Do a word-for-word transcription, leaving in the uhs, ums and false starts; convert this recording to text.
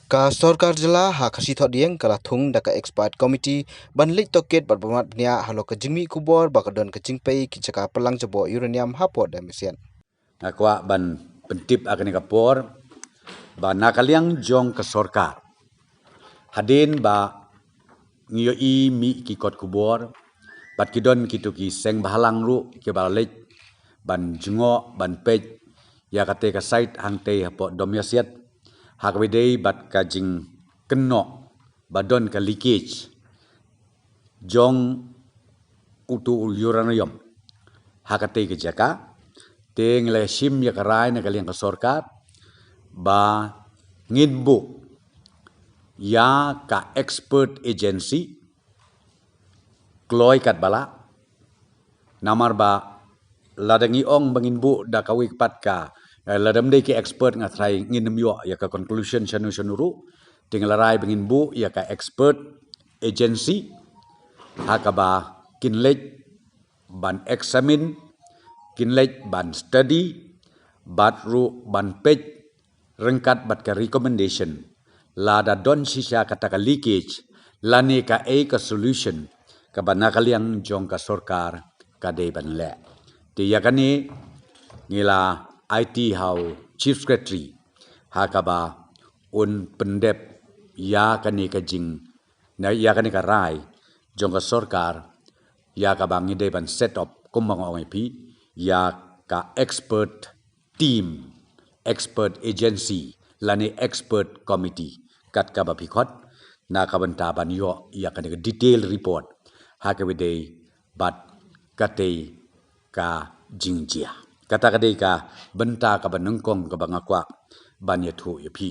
Ka sorkar jylla ha ka shi thohdieng ka la thung da ka expert committee ban leit tohkit bad ban wad bniah halor ka jingmih khubor ba ka don ka jingpei ki jaka pynlang jaboh uranium hapoh Domiasiat. Nga kwah ban pyntip ha kane ka por ba na ka liang jong ka sorkar, hadien ba ngi ïohi mih ki kot khubor bad ki don kito ki seng bhalang ruh kiba la leit ban jngoh ban peit ïa kata ka site hangtei hapoh Domiasiat, ha kaba ïadei bad ka jingkynnoh ba don ka leakage jong uto u uranium ha katei ka jaka. Te ngi la shim ïa ka rai na ka liang ka sorkar ba ngin buh ïa ka expert agency kloi katba lah. Namar ba lada ngi ong ba ngin buh da kawei pat ka, eh, lada ym dei ki expert, nga tharai ngin ym ïoh ïa ka conclusion shano shano ruh. Te ngi la rai ba ngin buh ïa ka expert agency ha kaba kin leit ban examine, kin leit ban study bad ruh ban peit ryngkat bad ka recommendation lada don shisha kata ka leakage lane kaei ka solution kaba na ka liang jong ka sorkar ka dei ban leh. Te ïa kane ngi la aiti ha u Chief Secretary ha kaba un pyndep ïa kane ka jing, na ïa kane ka rai jong ka sorkar ïa kaba ngi dei ban set up, kumba nga ong ïa phi, ïa ka expert team, expert agency lane expert committee kat kaba phi khot, na ka bynta ban ïoh ïa kane ka detail report ha kaba ïadei bad katei ka jingjia. Kata ka dei ka bynta kaba nyngkong kaba nga kwah ban ïathuh ïa phi.